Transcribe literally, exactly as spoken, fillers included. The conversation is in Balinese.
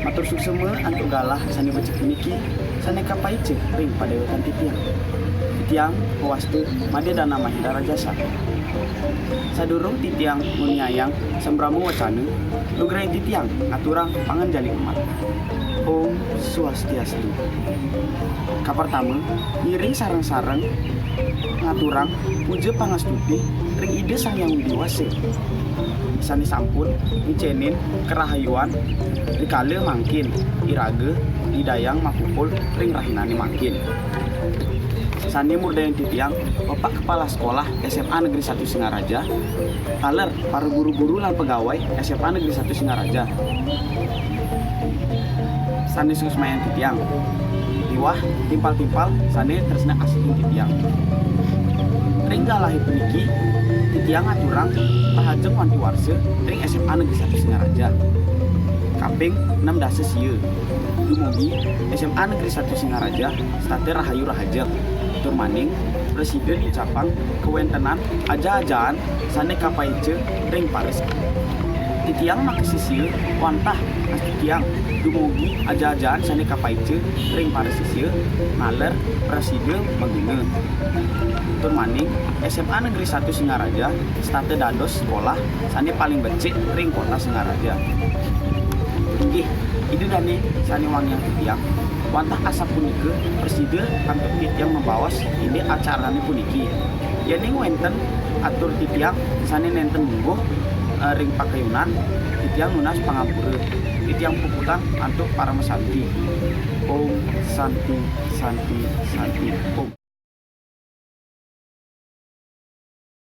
Matur suksma antuk galah sané becik puniki, sané kapaica ring padéwékan titiang. Titiang pawasta Madé Dana Mahéndra Rajasa. Sadurung titiang nguniayang sambrama wacana, lugrayang titiang ngaturang panganjali umat. Om Swastiastu. Kapertama, ngiring sareng-sareng ngaturang puja pangastuti ring Ida Sang Hyang Widhi Wasa, sané sampun ngicénin karahayuan rikala mangkin iraga nyidayang mapupul ring rahinané mangkin. Sané murdayang titiang Bapak Kepala Sekolah S M A Negeri Satu Singaraja, taler para guru-guru lan pegawai S M A Negeri Satu Singaraja sané suksmayang titiang, miwah timpal-timpal sané tresna asihin titiang. Ring galahé puniki, titiang ngaturang rahajeng wanti warsa ring S M A Negeri Satu Singaraja. Kaping enam dasa sia. Dumugi S M A Negeri Satu Singaraja setata rahayu rahajeng. Tur malih prasida ngucapang kawéntenan ajah-ajahan sané kapaica ring para sisia. Titiang makasisia wantah ngastitiang dumugi ajah-ajahan sané kapaica ring para sisia, taler prasida maguna. Tur malih S M A Negeri Satu Singaraja setata dados sekolah sané paling becik ring kota Singaraja. Inggih, Ida Dané sané wangiang titiang. Wantah asapunika prasida antuk titiang mabaos indik acarané puniki. Yéning wénten atur titiang sané nénten mungguh, eh, ring pakayunan, titiang nunas pangampura. Titiang puputang antuk paramasanti. Om Santi, Santi, Santi, Om.